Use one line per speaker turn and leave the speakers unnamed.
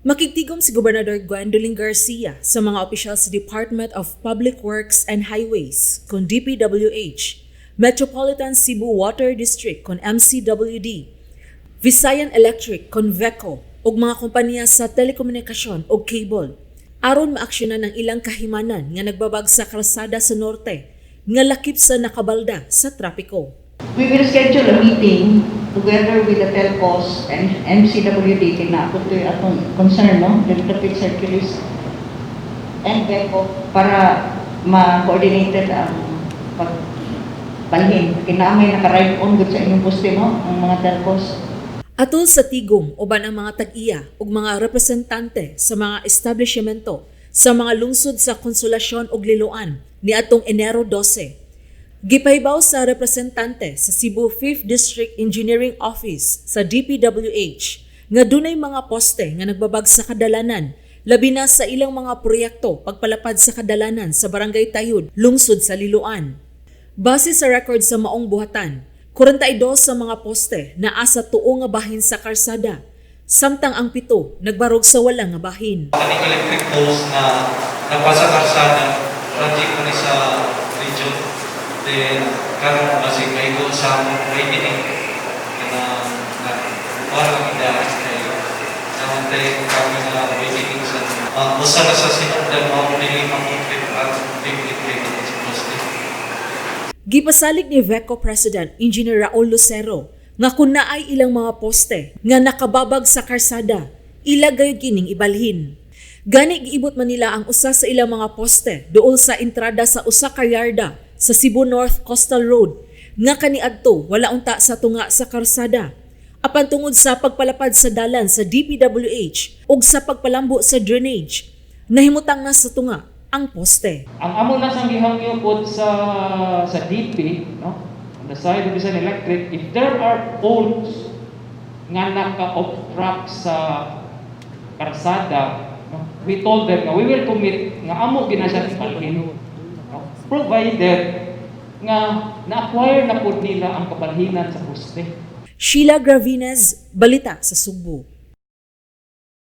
Makigtigom si Gobernador Gwendolyn Garcia sa mga opisyal sa Department of Public Works and Highways kon DPWH, Metropolitan Cebu Water District kon MCWD, Visayan Electric kon VECO ug mga kompanya sa telekomunikasyon ug cable aron maaksyonan ang ilang kahimanan nga nagbabag sa kalsada sa norte nga lakip sa nakabalda sa trapiko.
We will schedule a meeting together with the telcos and MCWD kay naa pod to'y atong concern, no, the traffic circulars and VECO para ma-coordinated ang pagbalhin. Kay naa may naka-ride on gud sa inyong poste, no, ang mga telcos.
Atol sa tigom uban ang mga tag-iya ug mga representante sa mga establishmento sa mga lungsod sa Konsolasyon ug Liloan niadtong Enero 12. Gipahibaw sa representante sa Cebu 5th District Engineering Office sa DPWH nga dunay mga poste nga nagbabag sa kadalanan, labi na sa ilang mga proyekto pagpalapad sa kadalanan sa Barangay Tayud, lungsod sa Liloan. Base sa record sa maong buhatan, 42 sa mga poste naa sa tuo nga bahin sa karsada, samtang ang 7 nagbarog sa wala nga bahin.
Kaning electric poles na napasa karsada, project ko ni sa region. Then, karon kasi may go sa among widening na na parang idaan kay naantay kami na widening sa usa na sa sinugdan mao dili ma-complete ang completely sa poste.
Gipasalig ni VECO President Engineer Raul Lucero nga kung naay ilang mga poste nga nakababag sa karsada, ila gayud kining ibalhin. Gani giibot man nila ang usa sa ilang mga poste duol sa entrada sa usa ka yarda sa Cebu North Coastal Road nga kaniadto wala unta sa tunga sa karsada. Apan tungod sa pagpalapad sa dalan sa DPWH ug sa pagpalambo sa drainage, nahimutang na sa tunga ang poste.
Ang amo na sang gihangyo pod sa DP, no? On the side of Visayan Electric, if there are poles nga naka-obstruct sa karsada, no? We told them nga we will commit nga amo gina siya ibalhin, no? Provided nga na-acquire na pod nila ang kabalhinan sa poste.
Sheila Gravines, Balita sa Sugbo.